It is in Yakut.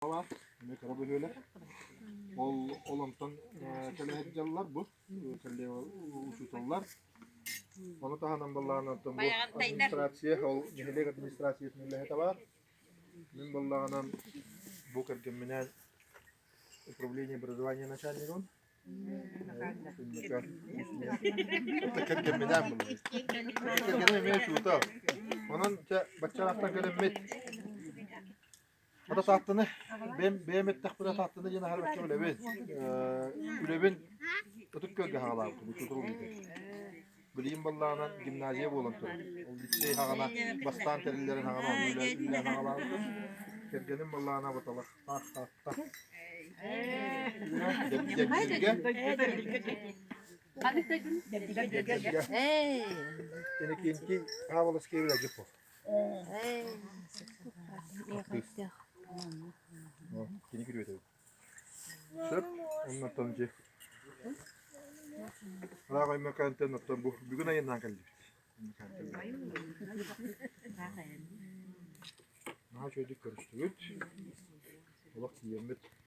Баар, эмиэ кыра бөһүөлэк. Ол ол онтон кэлэ сылдьаллар бу учууталлар. Ону таһынан баллаҕынан бу администрация, ол нэһилиэк администрациятын үлэһитэ баар. Мин баллаҕынан бу кэргэмминээн управление образования начальнигын кэргэмминээн Кэргэним эмиэ учуутал. Онон чэ баччараахтан кэлэммит Хата Тааттаны бэйэм бэйэм эттэхпинэ Тааттаны диэн аһара бачча үлэбин үлэбин Ытык Күөлгэ хаалаабытым учуутал үлэтин. Билигин баллаанан гимназия буолан турар. Ол лицей хаҕана бастаан тэриллэрин хаҕана онно үлэлээн хаалаабытым. Кэргэним баллаана Баталахтаах Таатта. Дьэбдьэбдиргэ. Дьэбдьэбдиргэ. Иннокентий Павловский Легипов. Кини күрүөтэ Сөп, оннуттан дьи. Ыраах Өймөкөөнтөн оттон бу бүгүн айаннаан кэллибит. Наһаа үчүгэйдик көрүстүбүт. Олох тиийэммит.